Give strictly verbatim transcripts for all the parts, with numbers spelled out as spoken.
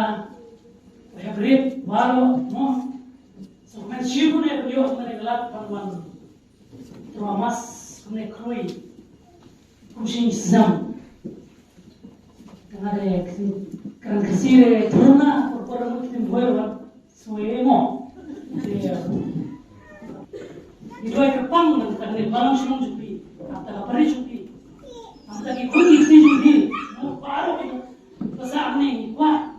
ba hep rit baroh mo. So men shi kumne ban ïoh kumne ka lad ban wan. Thomas kumne khrui. Kum shi snem. Kane de kren Khasi de thruna por por mo kim boy wan. Swe mo. Ito ay kapang ng kanilang balang sinong jupi. Ang taga pare jupi. Ang tagi kundi si jupi. Mo paro ito. Basa ang ni kwa.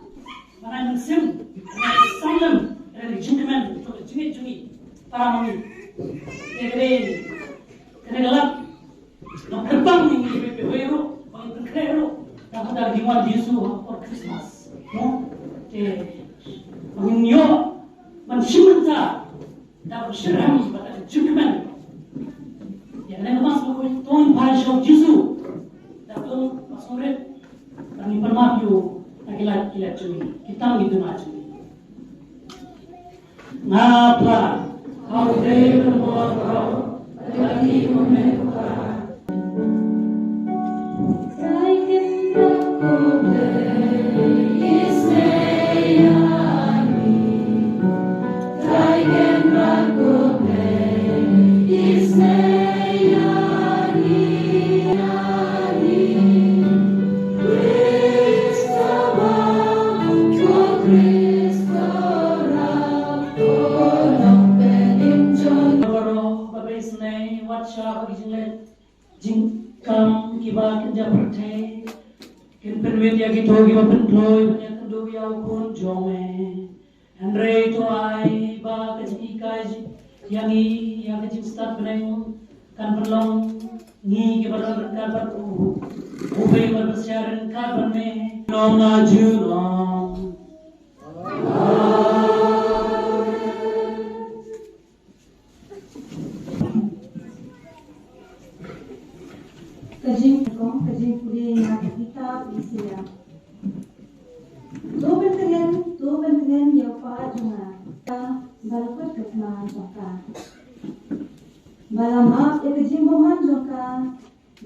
Manay ng sim. Manay sangam. Manay jingkimen. Ito jingit jingit. Para mami. Kaya kaya. Kaya kaya. Nga pynbang ïa ngi, phi, phi, phi ruh, ba ngin pynkhreh ruh da kata ka jingwan Jisu ha por Christmas. No? Te ba ngin ïoh ban shim bynta da ka shitrhem bad da ka jingkmen. Ïa kane ka Mass ba khuid to ngin phai sha u Jisu. Da ka dong ba sngewrit ba ngin pynmap ïa u na ki lad ki lad jong ngi, ki tam ki duna jong ngi. Nga pla. Hau dei pynbor hau. Lagi mumai pla. Baroh ba isynei, wat shah ba ki jingleh jingkam kiba kynja pyrthei kin pynwit ïa kito kiba pynkloi ban ïakynduh ïa u Khun jong me. Hynrei to ai ba ka jinghikai ïa ngi ïa ka jingstad bneng kan pynlong ngi kiba don ryngkat bad u, u bei bad ba shah ryngkat bad me. Nong na junom. Ka jingkong, ka jingpule na ka kitab Isaiah. To pyntngen, to pyntngen ïa u paid jong nga, ka ba la kut ka kma jong ka. Ba la map ïa ka jingbymman jong ka,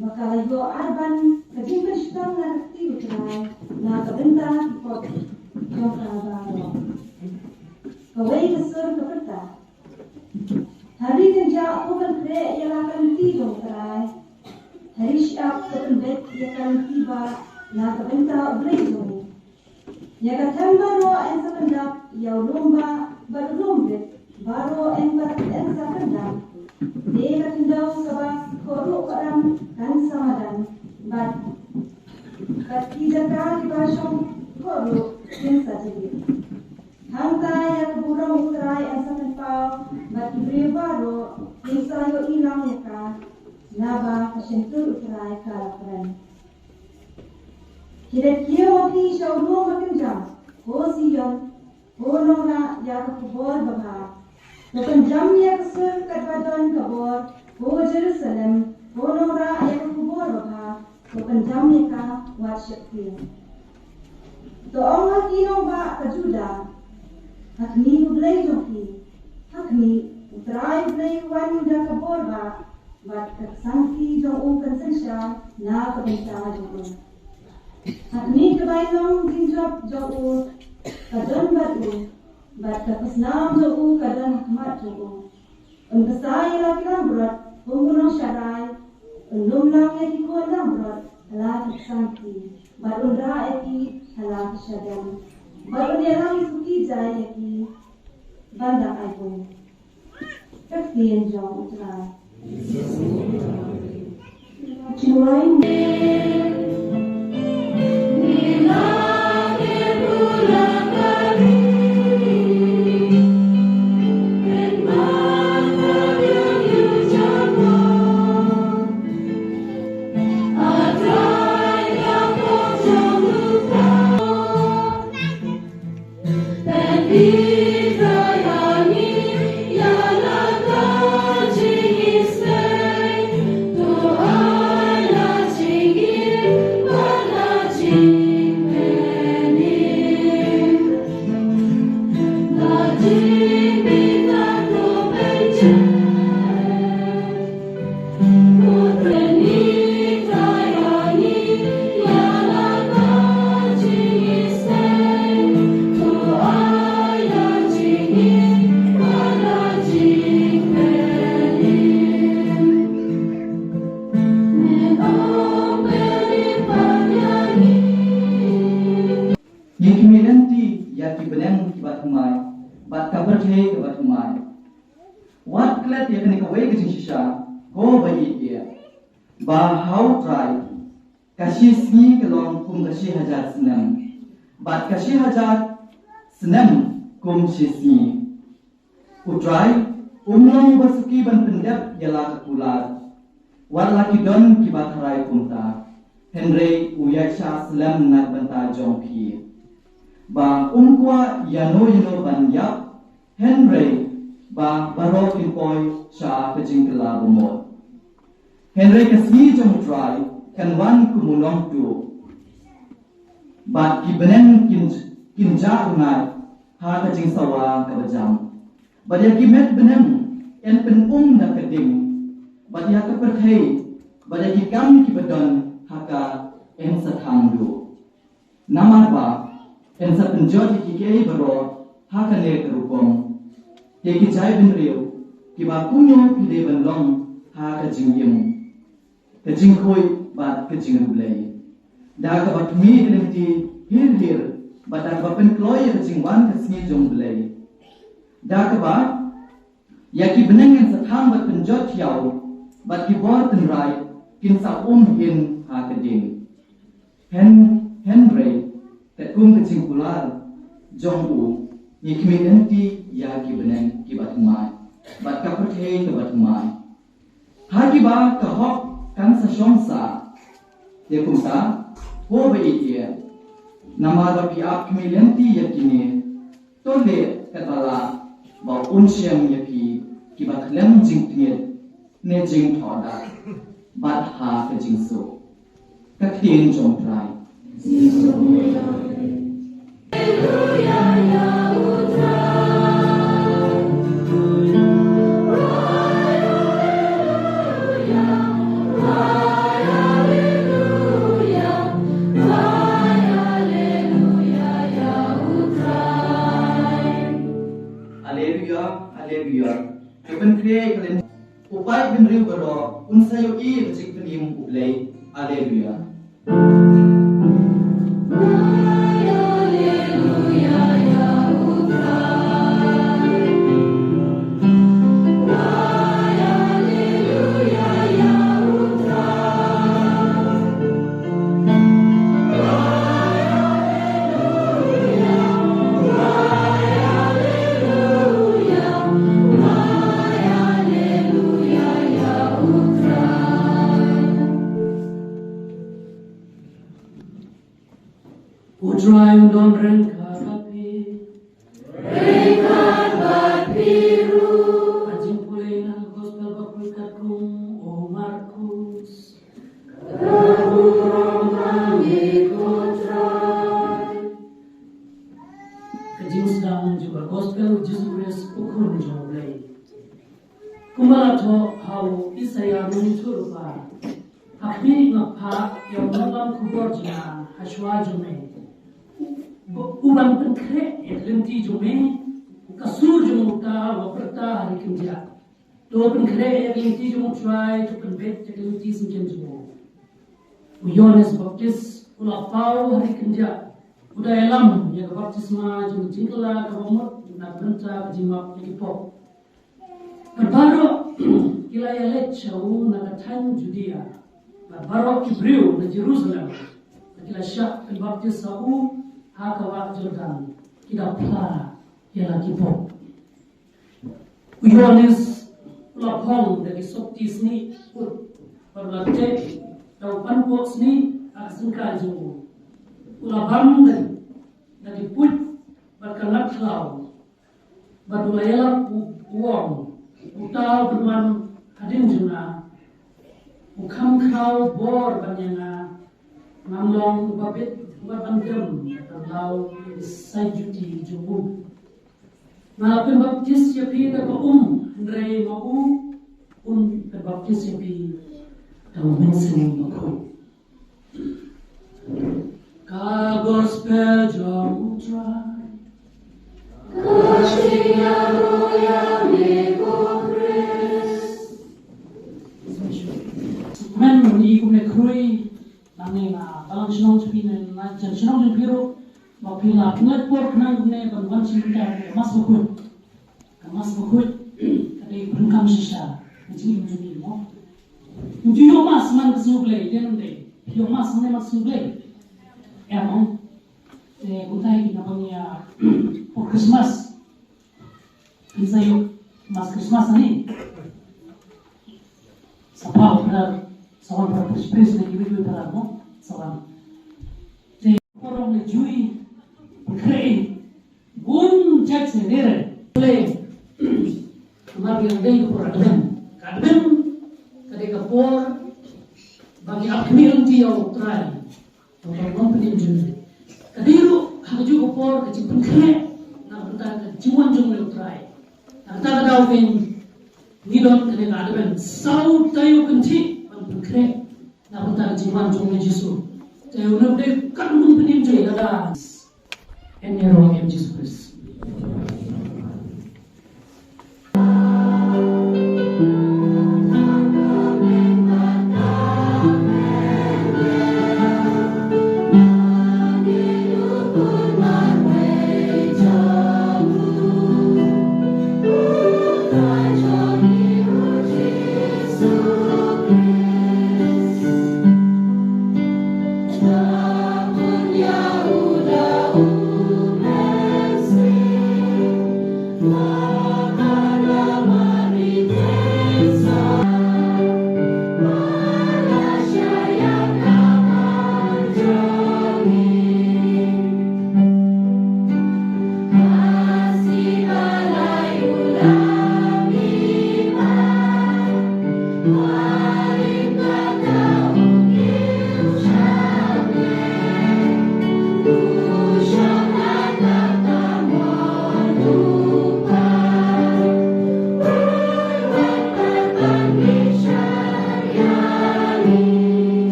ba ka la ïoh arban ka jingpynshitom na ka kti U Trai, na ka bynta ki pop jong ka baroh. Kawei ka sur ka pyrta. Ha ri kynjah to pynkhreh ïa la ka lynti jong U Trai. Ha ri shyiap to pynbeit ïa ka lynti bah na ka bynta U Blei jong ngi. Ïa ka them baroh yn sa pyndap, ïa u lum bah bad u lum bit baroh yn sa, yn sa pyndap. Te ka khyndew kaba khohruh khohram kan sa madan, bad, bad ki jaka kiba shong khohruh kin sa jylli. Hangta ïa ka burom U Trai yn sa pynpaw, bad ki briew baroh kin sa ïohi lang ïa ka, naba ka shyntur U Trai ka la kren. Ki la kiew ma phi sha u lum ba kynjam, ko Zion, ko nongrah ïa ka khubor babha. To pynjam ïa ka sur katba don ka bor, ko Jerusalem, ko nongrah ïa ka khubor babha. To pynjam ïa ka wat sheptieng. To ong ha ki nongbah ka Judah, ha khmih U Blei jong phi, ha khmih U Trai U Blei u wan da ka bor bah, bad ka ksangti jong u kan synshar na ka bynta jong u. Ha khmih ka bainong jingjop jong u ka don bad u, bad ka pysnam jong u ka don ha khmat jong u. Un bsa ïa la ki langbrot kum u nongsharai, un lum lang ïa ki khun langbrot ha la ki ksangti, bad un rah ïa ki ha la ki shadem, bad un ïalam suki jai ïa ki ban da ai bun. Ka ktien jong U Trai. Ngi khmih lynti ïa ki bneng kiba thymmai bad ka pyrthei kaba thymmai. Wat klet ïa kane kawei ka jingshisha, ko ba ïeit, ba ha U Trai ka shi sngi ka long kum ka shi hajar snem, bad ka shi hajar snem kum shi sngi. U Trai um long uba suki ban pyndep ïa la ka kular, wat la ki don kiba tharai kumta. Hynrei u ïaishah slem na ka bynta jong phi, ba um kwah ïano ïano ban ïap, hynrei ba baroh kin poi sha ka jingkylla bamut. Hynrei ka sngi jong U Trai kan wan kum u nongtuh, bad ki bneng kin, kin jah rngai ha ka jingsawa kaba jam. Bad ïa ki met bneng yn pynum da ka ding, bad ïa ka pyrthei bad ïa ki kam kiba don ha ka yn sa thang duh. Namar ba yn sa pynjot ïa kiei kiei baroh ha kane ka rukom. Te ki jaitbynriew kiba kumno phi dei ban long ha ka jingim, ka jingkhuid bad ka jingriewblei, da kaba khmih lynti hir hir bad da kaba pynkloi ïa ka jingwan ka sngi jong U Blei, da kaba ïa ki bneng yn sa thang bad pynjot ïa u, bad ki bor tynrai kin sa um hin ha ka ding. Hyn, hynrei katkum ka jingkular jong u ngi khmih lynti ïa ki bneng kiba thymmai bad ka pyrthei kaba thymmai. Ha kiba ka hok kan sa shong sah. Te kumta, ko ba ïeit, namar ba phi ap khmih lynti ïa kine, to leh katba lah ba un shem ïa phi kiba khlem jingtngit ne jingthoh dak bad ha ka jingsuk. Ka ktien jong U Trai. Haleluya, haleluya. Ka pynkhreh ka lynti, u paid bynriew baroh un sa ïohi ïa ka jingpynim U Blei. Haleluya. U Trai un don ryngkat bad phi. Ryngkat bad phi ruh. Ka jingpule na ka gospel ba pule katkum u Markus. Ka burom ma ngi ko Trai. Ka jingsdang jong ka gospel u Jisu Khrist u khun jong U Blei. Kumba la thoh ha u Isaïah u nongïathuhlypa. Ha khmih nga phah ïa u nonglam khubor jong nga ha shuwa jong me, u ban pynkhreh ïa ka lynti jong me, ka sur jong uta uba pyrta ha ri kyndiah. To pynkhreh ïa ka lynti jong U Trai, to pynbeit ïa ka lynti syngkien jong u. U Ïoannis Baptist u la paw ha ri kyndiah, u da ïalam ïa ka baptisma jong ka jingkylla kaba mut na ka bynta ka jingmap ïa ki pop. Bad baroh ki la ïaleit sha u na ka thaiñ Judia. Bad baroh ki briew na Jerusalem ki la shah pynbaptis ha u ha ka wah Jordan, ki da phla ïa la ki pop. U Ïoannis u la phong da ki sopti snieh ud, bad u la teh da u panpoh snieh ha ka syngkai jong u. U la bam da, da ki puit bad ka ngat khlaw. Bad u la ïalap u, u ong, uta u pynwan hadien jong nga u kham khraw bor ban ïa nga, ngam long uba bit, uba ban dem, ban law ïa ki sai juti jong u. Nga la pynbaptis ïa phi da ka um, hynrei ma U un pynbaptis ïa phi da u Mynsiem Bakhuid. Ka Gospel jong U Trai. Ka jingïaroh ïa me ko Khrist. Amen. Ngi kumne khrui nangne na balang shnong jong phi ne na jan shnong jong phi ruh, ba phi la pynlait por khnang kumne ban wan shim bynta ka Mass Bakhuid. Ka Mass Bakhuid ka dei pyndonkam shisha ka jingim jong ngi mo. Ngi ju ïoh Mass man ka sngi U Blei, dei ne ym dei? Ïoh Mass man ka sngi U Blei. Em mo. Te kumta hi na bang ïa por Christmas. Phin sa ïoh Mass Christmas ne. Sa pau para, sa wan para priest, priest ne kiwei kiwei para mo. Sa wan. Te por ong leh jui, pynkhreh, bun jait se ne re. Leh. Namar ba dei ka por Advent. Ka Advent ka dei ka por ba ngi ap khmih lynti ïa U Trai. Ka por ban pynim jingim. Ka dei ruh ha kajuh ka por ka jingpynkhreh na ka bynta ka jingwan jong U Trai. Na kata ka daw phin ngi don kane ka Advent. Saw taïew kynthih ban pynkhreh na ka bynta ka jingwan jong U Jisu. Te u nang dei ka mun pynim jingim lada. Em ïaroh em Jisu Khrist.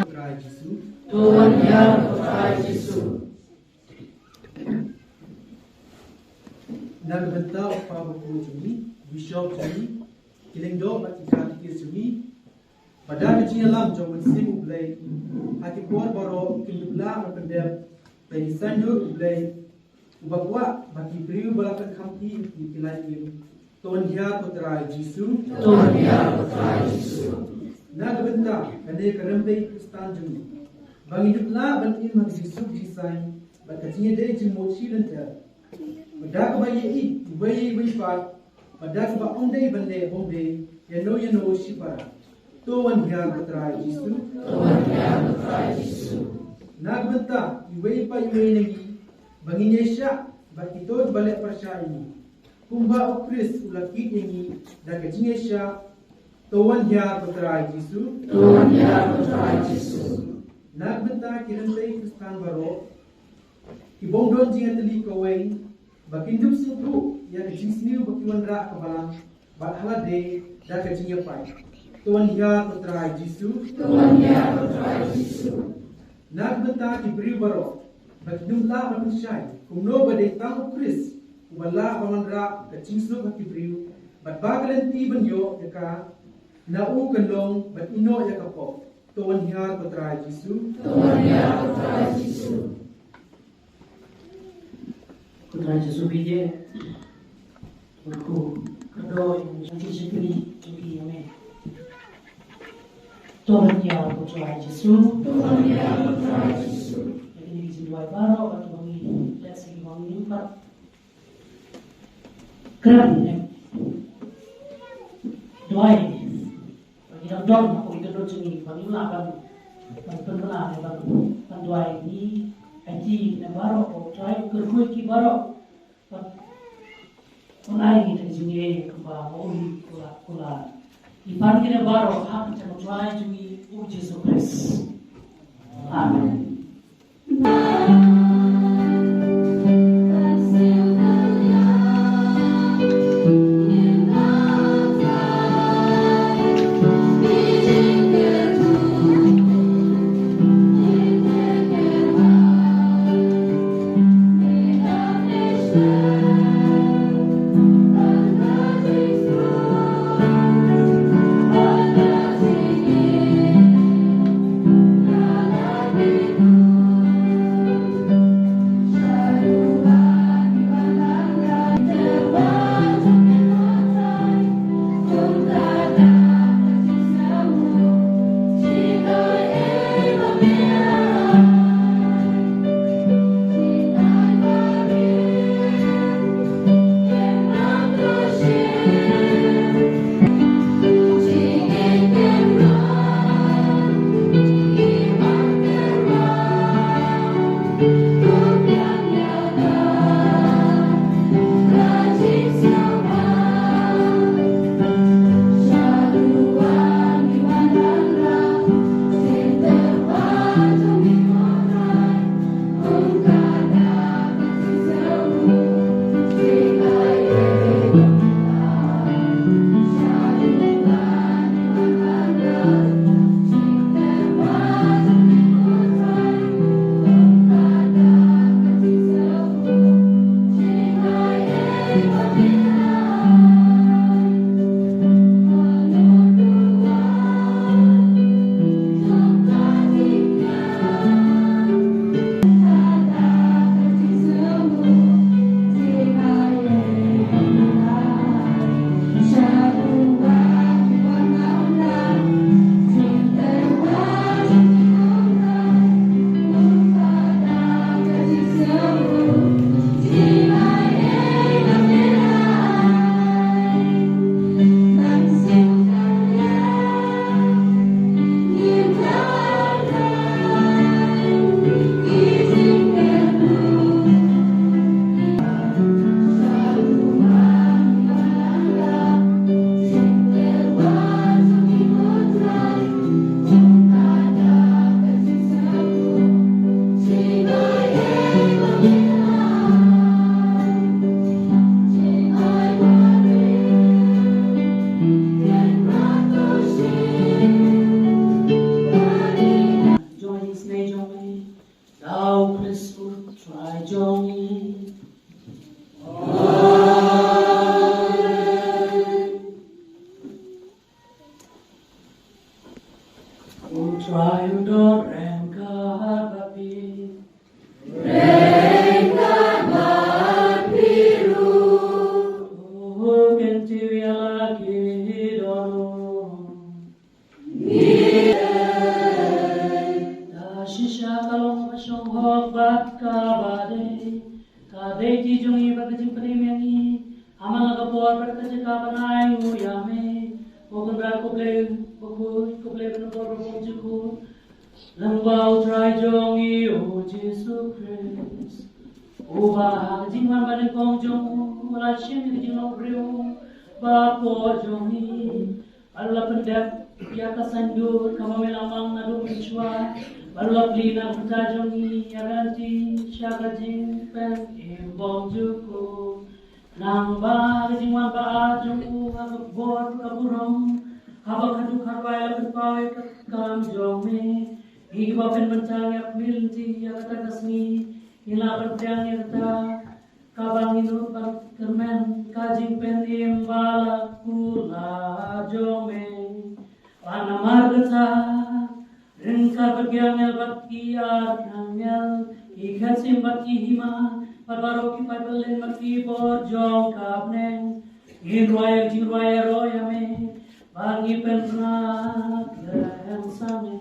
Trai Jisu. To wan ïa u Trai Jisu. Na ka bynta u Papa Bakhuid jong ngi, Bishop jong ngi, ki lyngdoh bad ki katikist jong ngi, bad da ka jingïalam jong u Mynsiem U Blei, ha ki por baroh kin ïoh lah ban pyndep ïa ki saiñdur U Blei, uba kwah ba ki briew ba la pynkhamti ïa ki, ki la im. To wan hiar ko Trai Jisu. To wan hiar ko Trai Jisu. Na ka bynta kane ka rympei Khristan jong ngi, ba ngin ïoh lah ban im ha ka jingsuk jingsaiñ bad ka jingïadei jingmut shi lynter, bad da kaba ïeit iwei ïa iwei pat, bad da kaba ym dei ban leh bymdei ïano ïano shipara. To wan hiar ko Trai Jisu. To wan hiar ko Trai Jisu. Na ka bynta iwei pa iwei na ngi, ba ngin ïaishah bad kito kiba leh pyrshah ïa ngi, kumba u Khrist u la kit ïa ngi da ka jingïaishah. To wan hiar ko Trai Jisu. To wan hiar ko Trai Jisu. Na ka bynta ki rympei Khristan baroh, ki bym don jingïatylli kawei, ba kin dup sngewthuh ïa ka jingsniew ba ki wanrah ha ka balang bad ha lade da ka jingïapait. To wan hiar ko Trai Jisu. To wan hiar ko Trai Jisu. Na ka bynta ki briew baroh, ba kin ym lah ban pynshai kumno ba dei tang u Khrist uba lah ban wanrah ka jingsuk ha ki briew, bad ba ka lynti ban ïoh ïa ka na u kan long ban ïehnoh ïa ka pop. To wan hiar ko Trai Jisu. To wan hiar ko Trai Jisu. Ko Trai Jisu bad ïa ko kyrdoh ïa ngi, shakri jong ngi ïa me. To wan hiar ko Trai Jisu. To wan hiar ko Trai Jisu. Ïa kine ki jingduwai baroh ba ngi leh sha ki bangeit pat. Kren ne duwai. Ba ngi dang don ha ka ïing ka jong ngi, ba ngim lah ban, ban pynbna ne ban, ban duwai, ngi aiti ne baroh, ko Trai, kyrkhu ïa ki baroh. Bad un ai ngi ka jingïeit kumba ma u hi, ko la, ko la. Ngi pan kine baroh ha ka kyrteng u Trai jong ngi u Jisu Khrist. Amen. Bad ka jaka ban ainguh ïa me, ko Kynrad, ko Blei bakhuid, ko Blei ba na bor ba bymjukut, lyngba U Trai jong ngi U Jisu Khrist, uba ha ka jingwan banyngkong jong u, u la shim ïa ka jinglong briew baroh jong ngi, bad u la pyndep ïa ka saindur kaba me la mang naduh mynshuwa, bad u la plie na ka bynta jong ngi ïa ka lynti sha ka jingpynim bymjukut. Nangba ka jingwan ba ar jong u ha ka bor ka burom, haba khadduh kharwai la pynpaw ïa ka kam jong me, ngi kiba pynbna ïa ka khmih lynti ïa kata ka sngi, ngi lah ban pdiang ïa kata kaba ngi nud ban kyrmen, ka jingpynim ba la kular jong me. Bad namar kata, ryngkat bad ki angel bad ki archangel, ki khetsim bad ki hima, bad baroh ki paidbah bad ki bor jong ka bneng, ngin rwai ïa ka jingrwai ïaroh ïa me, bad ngin pynbna khlem sangeh.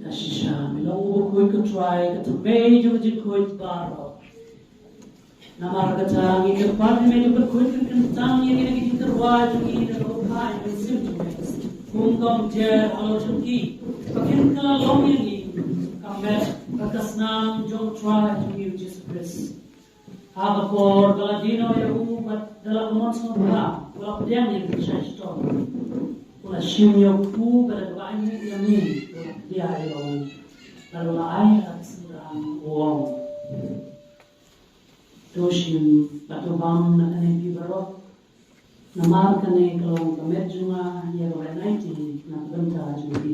Ka shisha me long uba khuid, ko Trai, ka thymmei jong ka jingkhuid baroh. Namar kata ngi kyrpad ïa me, to khuid kyntang ïa kine ki jingtyrwa jong ngi da ka bynta ka mynsiem jong me, kum ka umjer halor jong ki, ba kin kylla long ïa ngi ka met bad ka snam jong U Trai jong ngi U Jisu Khrist. Ha ka por ba la die noh ïa u bad da la ka mon sngewbha, u la pdiang ïa ka jingshah shitom, u la shim ïa u kpu bad da kaba ainguh ïa me u la pdiang ïa u, bad u la ai ha ka synran, u ong: To shim bad to bam na kane phi baroh, namar kane ka long ka met jong nga ïa kaba yn aiti na ka bynta jong phi.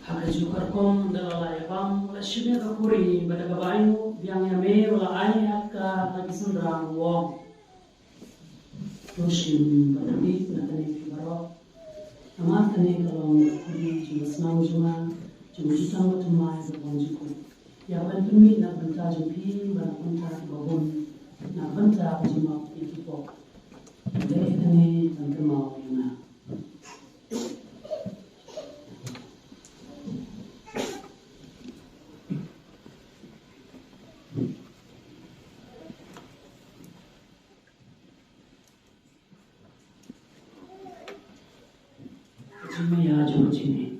Ha kajuh ka rukom, ynda la ïa bam, u la shim ïa ka kuri bad da kaba ainguh biang ïa me u la ai ha ka, ha ka synran, u ong: To shim bad to ïeit na kane phi baroh, namar kane ka long ka kuri jong ka snam jong nga, jong ka jutang bathymmai ba bymjukut, ïa ban pynmih na ka bynta jong phi bad na ka bynta kiba bun, na ka bynta ka jingmap ïa ki pop. Leh kane ban kynmaw ïa nga. Ka jingmaïa jong ka jingim.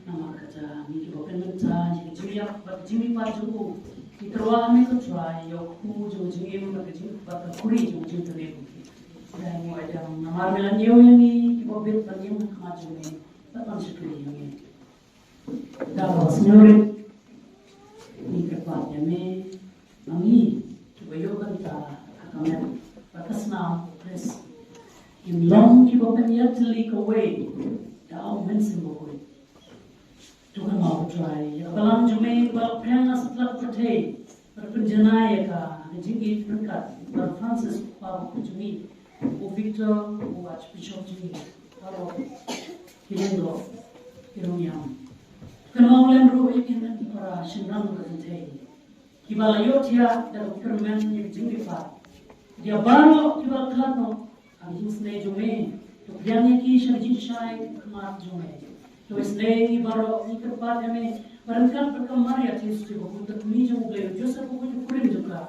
Namar kata, ngi kiba pynmynta ïa ka jingïap bad ka jingmihpat jong u, ngi kyrpad ha me ko Trai, ïa u kpu jong ka jingim bad ka jing, bad ka kuri jong ka jingpynim. Ai nguh ai dam namar me la ñiew ïa ngi kiba bit ban ïeng ha khmat jong me bad ban shakri ïa ngi. Da kaba sngewrit ngi kyrpad ïa me, ma ngi kiba ïoh bynta ha ka met bad ka snam U Khrist, ngin long kiba pynïatylli kawei da U Mynsiem Bakhuid. To kynmaw ko Trai ïa ka balang jong me kaba la pdiang ha satlak pyrthei, bad pynjanai ïa ka ha ka jingïeit ryngkat bad Francis u Papa bakhuid jong ngi, u Victor u Archbishop jong ngi, baroh ki lyngdoh, ki rangïam. Kynmaw lem ruh ïa kine ki para shynrang ba kynthei kiba la ïohthiah da ka kyrmen ïa ka jingmihpat. Ïa baroh kiba la khlad noh ha ka jingsnei jong me, to pdiang ïa ki sha ka jingshai khmat jong me. To isynei ïa ngi baroh, ngi kyrpad ïa me, ba ryngkat bad ka Maria Theisotti bakhuid, ka kmie jong U Blei, u Joseph bakhuid u kurim jong ka,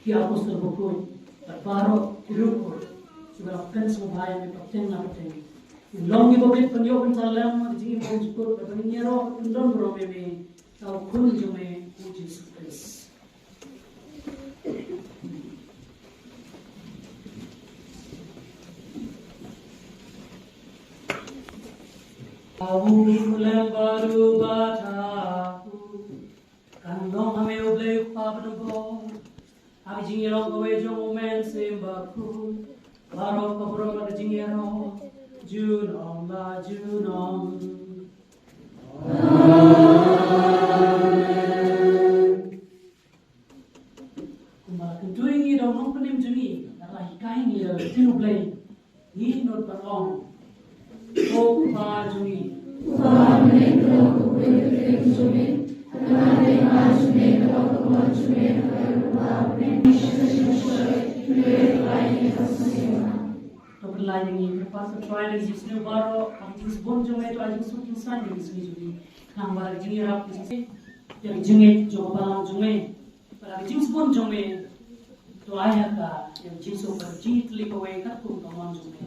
ki apostol bakhuid, bad baroh ki riewkhuid kiba la pynsngewbha ïa me pateng la pateng, ngin long kiba bit ban ïoh bynta lem ha ka jingim bymjukut, bad ban ïaroh ban pyndon burom ïa me da u Khun jong me u Jisu Khrist. Awu lem baru bata ku. Kan long ha me U Blei U Kpa ba don bor. Ha ka jingïarap kawei jong U Mynsiem Bakhuid. Baroh ka burom bad ka jingïarap. Junom la junom. Kumba la kyntu ïa ngi da u nongpynim jong ngi, la hikai ïa ngi da ka ktien U Blei. Ngi nud ban ong, Ko Kpa jong ngi. To pynlait ïa ngi, Kpa, to try ïa ngi, baroh, ha ka jingsbun jong me, to ai jingsuk jingsaiñ ïa ngi, sngi jong ngi. Khnang ba ka jingïarap, ka jingïarap, ka jingïarap jong ka balang jong me. Bad ka jingsbun jong me, to ai ha ka, ïa ka jingsuk bad ka jingïatylli kawei katkum ka mon jong me.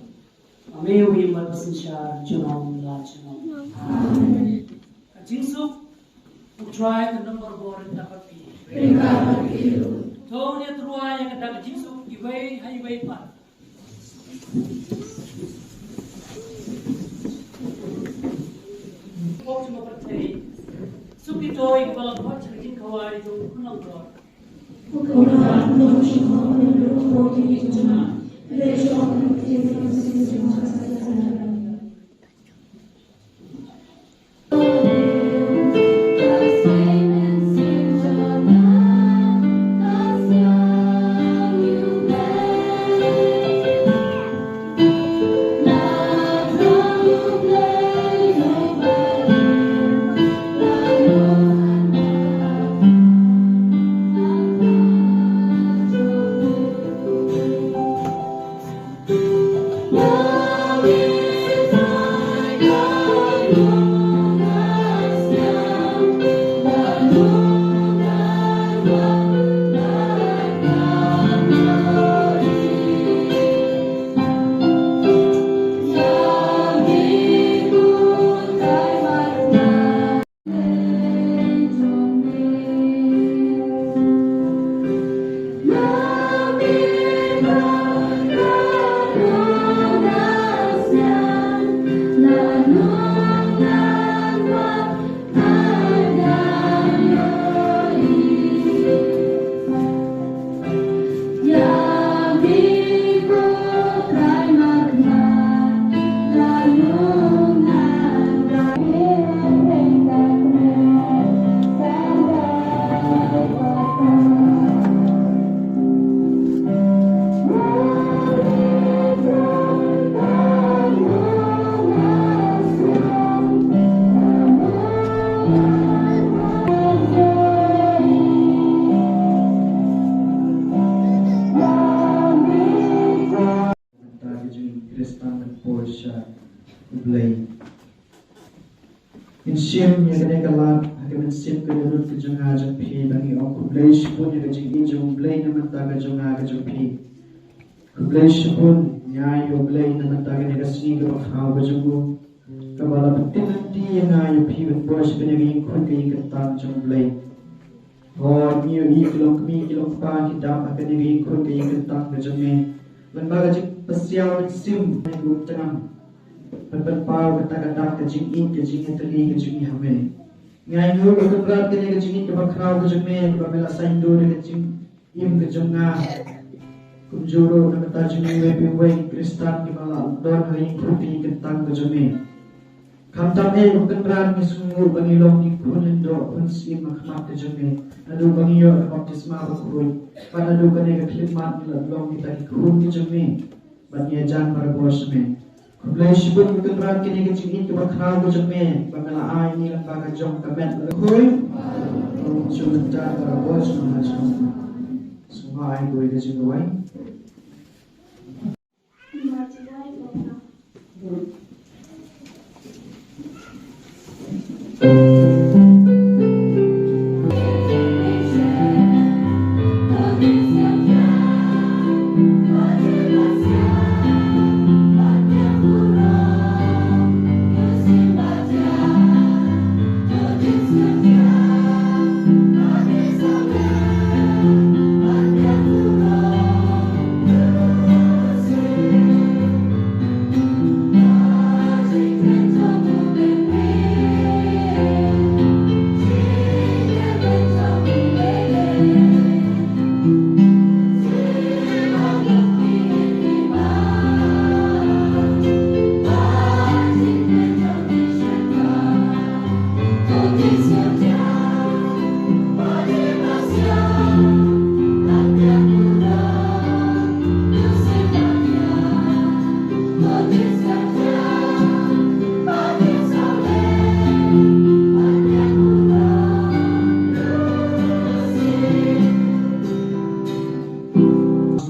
Ïa me uba im bad ba synshar junom la junom. Amen. Ka jingsuk, U Trai un don barabor ryngkat bad phi. Ryngkat bad phi ruh. To ngin ïatruai ïa ka dak ka jingsuk iwei ha iwei pat. Pop jong ka pyrthei. Suk ito ïa kiba la khot sha ka jingkhawai jong U Khun langbrot. Mynta ka jingim Khristan ban poi sha U Blei. Ngin shim ïa kane ka lad ha ka mynsiem ka dohnud ka jong nga jong phi, ba ngi ong khublei shibun ïa ka jingïeit jong U Blei na ka bynta ka jong nga ka jong phi. Khublei shibun ïa U Blei na ka bynta kane ka sngi kaba khraw ka jong u, kaba la pyntip lynti ïa nga ïa phi ban poi sha kane ka jingkhun ka jingkyntang jong U Blei. Hooid, ngi ïohi ki long kmie ki long kpa ki dap ha kane ka jingkhun ka jingkyntang ka jong me. Lyngba ka jingpynshitom mynsiem me, ko Trai, ban pynpaw kata ka dak ka jingïeit ka jingïatylli ka jong ngi ha me. Ngi ainguh, ko Kynrad, kane ka jingïeit kaba khraw ka jong me, kaba me la saiñdur ïa ka jingim ka jong nga. Kumjuh ruh na ka bynta jong ngi uwei pa uwei ki Khristan kiba la don ha ka jingkhun ka jingkyntang ka jong me. Khamtam eh, ko Kynrad, ngi sngewnguh ba ngi long ki khun lyngdoh khun syiem ha khmat ka jong me. Naduh ba ngi ïoh ka baptisma bakhuid, bad naduh kane ka khyllipmat ngi la long kita ki khun ka jong me, bad ngi hajan barabor sha me. Khublei shibun, ko Kynrad, kane ka jingïeit kaba khraw ka jong me, ba me la ai ïa ngi lyngba ka jong ka met bakhuid. Jong mynta barabor sha me. Sngewbha ai kawei ka jingrwai.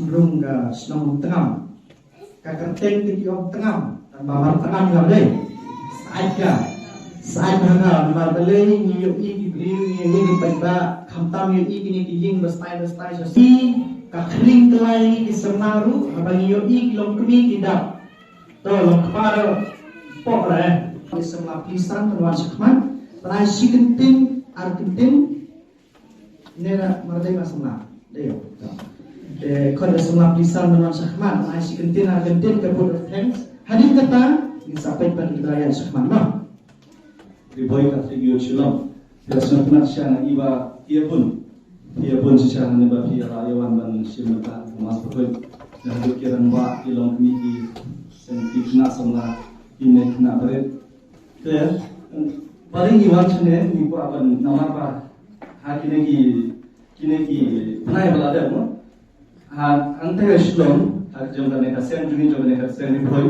Rung ka shnong Tngam. Ka kyrteng te ki ong Tngam, tang ba mar Tngam ka dei. Sait ka. Sait ka ka mar balei ngi ïohi ki briew, ngi ïohi ki paidbah, khamtam ïohi kine ki ïing ba stai ba stai sha sha. Ka khring klai ki samla ruh, haba ngi ïohi ki longkmie ki dap. To longkpa ruh pok re. Ki samla plisan ban wan shakhmat. Pynai shi kyntien, ar kyntien. Ne na mardei ma samla. Dei ïoh. Te khot da samla plisan ban wan shakhmat. Ai shi kyntien ar kyntien ka vote of thanks. Hadien kata ngin sa peit pat kita ïa shakhmat noh. Ri Bhoi Catholic Youth Shillong. Phi la sngewtynnat shisha na i ba phi ïa bun. Phi ïa bun shisha na ba phi ïa la ïa wan ban shim bynta ka Mass Bakhuid. Na haduh ki rangbah ki longkmie ki seng ki khynnah samla ki ne khynnah barit. Te, balei ngi wan shane, ngi kwah ban namar ba ha kine ki, kine ki bnai ba la dep mo. Ha hangta ha Shillong, ha jong kane ka seng jong ngi, jong kane ka seng Ri Bhoi.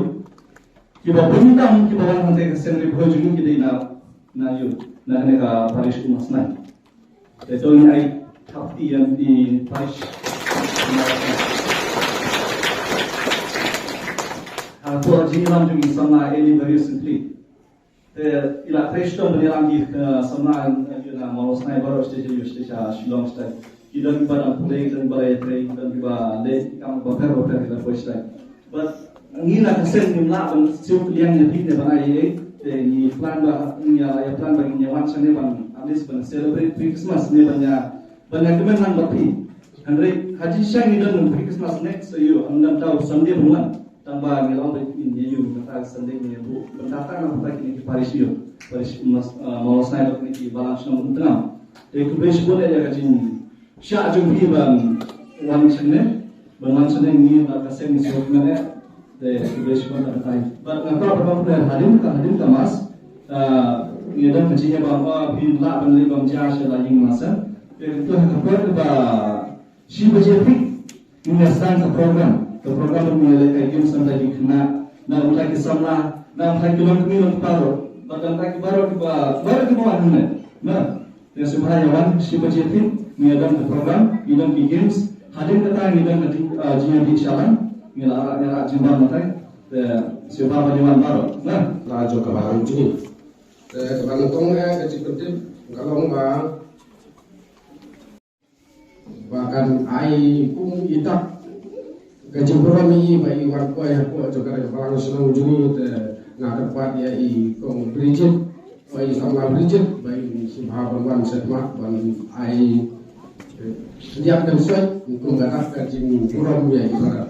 Kiba bun tam kiba wan hangta ka seng Ri Bhoi jong ngi ki dei na, na ïu, na kane ka parish Umsnai. Te to ngin ai thapti ïa i parish. Ha to jingïalam jong i samla Eli Bario Syntli. Te i la trei shitom ban ïalam ki, eh, samla, eh, ïa na Mawlong Snai baroh sha sha Shillong sha. Ki don kiba dang pule, ki don kiba la ïatrei, ki don kiba leh ki kam bapher bapher ki la poi sha. But ngi na ka seng ngim lah ban siew kylliang ïa phi ne ban ai ei ei, te ngi plan ba, ngi ïa, ïa plan ba ngin ïa wan shane ban at least ban celebrate pre-Christmas ne ban ïa, ban ïa kmen lang bad phi. Hynrei ha jingshisha ngi don pre-Christmas next ïa u, ngan dang tau Sunday ban wan. Tang ba ngi la ong ba ngin ïa ïoh kata ka Sunday ngin ïa buh bynta tang na kata kine ki parish ïa u, parish Mas, ah, Mawlong Snai bad kine ki balang shnong Umtngam. Te khublei shibun ïa ka jing Shah jong phi ban wan shane, ban wan shane ngi na ka seng ngi sngewthuh ne. Te khublei shibun ka tai. Bad nga kwah ban ong phi hadien ka, hadien ka Mass, ah, ngi don ka jingeh ba, ah, phi lah ban leit ban jia sha la ïing Mass. Te kito ha ka por ba shi baje phi ngi sdang ka program. Ka program ngi leh ka game samla ki khynnah. Na umta ki samla, na umta ki longkmie longkpa baroh. Bad na umta ki baroh kiba, baroh kiba wan hangne. Na Te sngewbha ïa wan shi baje phi, ngi ïa don ka program, ngi don ki games, hadien kata ngi don ka jing, ah, jingïadih shalan, ngi la, ngi la jingbam matai. Te sngewbha ban ïa wan baroh. Na la jong ka balang jong ngi. Te kaba nyngkong eh ka jingpyntip ka long ba, ba kan ai kum i dak ka jingburom ïa i ba i wan poi hapoh jong ka balang shnong jong ngi. Te nga kyrpad ïa i Kong Bridget, ba i samla Bridget, ba i sngewbha ban wan shakhmat ban ai, eh, ïa ka mynsiem kum ka dak ka jingburom ïa i para.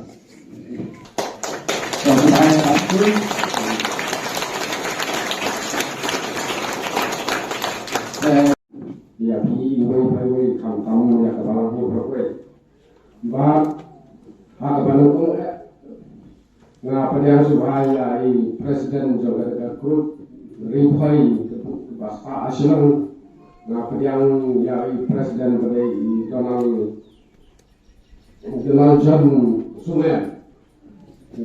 Ïa phi iwei pa iwei khamtam ïa ka balang hi baroh kawei. Bad ha kaba nyngkong eh nga pdiang sngewbha ïa i president jong ka group Ri Bhoi ba spah ha Shillong. Nga pdiang ïa i president ba dei i Donald Gilal John Sumer,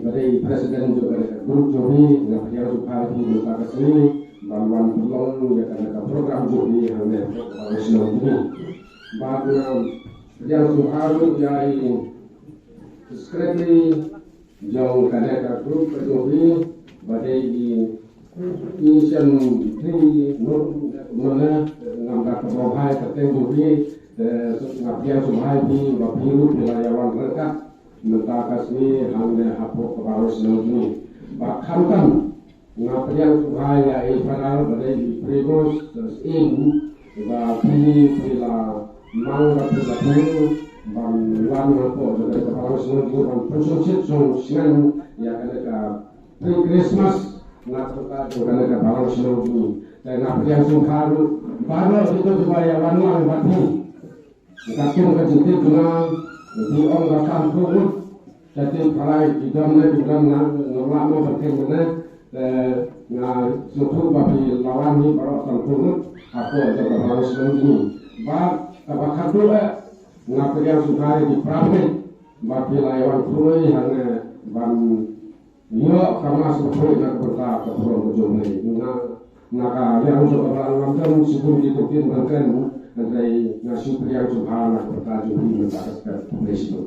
ba dei president jong ka group jong ngi, nga pdiang sngewbha ïa phi mynta ka sngi ban wan pynlong ïa ka program jong ngi hangne ha Shillong jong ngi. Bad nga pdiang sngewbha ruh ïa i secretary jong kane ka group ka jong phi, ba dei i, i Shen Tri Nur, Nurna, ngam da ka bawhai ka teng jong phi, eh, nga pdiang sngewbha ïa phi ba phi ruh phi la ïa wan ryngkat mynta ka sngi hangne hapoh ka balang shnong jong ngi. Ba khamtam nga pdiang sngewbha ïa i para ba dei i Primrose, Syiem, ba phi, phi la mang ba phi la phi ban wan hapoh jong ka balang shnong jong ngi ban pynshongshit shongshngaiñ ïa kane ka pre-Christmas na ka bynta jong kane ka balang shnong jong ngi. Te nga pdiang sngewbha ruh baroh kito kiba ïa wan lang bad phi. Katkum ka jingtip jong nga, phi ong ba sanphew ngut. Te phi phrai ki don ne ki don, nga ngam lah mo ban khein ne. Te nga sngewthuh ba phi la wan hi baroh sanphew ngut hapoh jong ka balang shnong jong ngi. Bad kaba khatduh eh, nga pdiang sngewbha ïa ki para bangeit ba phi la ïa wan khrui hangne ban Ïoh ka mass ka poi na ka bynta ka burom ka jong U Blei. Nga, na ka liang jong ka Balang Lamdon, shibun ki kyntien ba kren, hynrei nga shu pdiang sngewbha na ka bynta jong phi mynta ka step. Khublei shibun.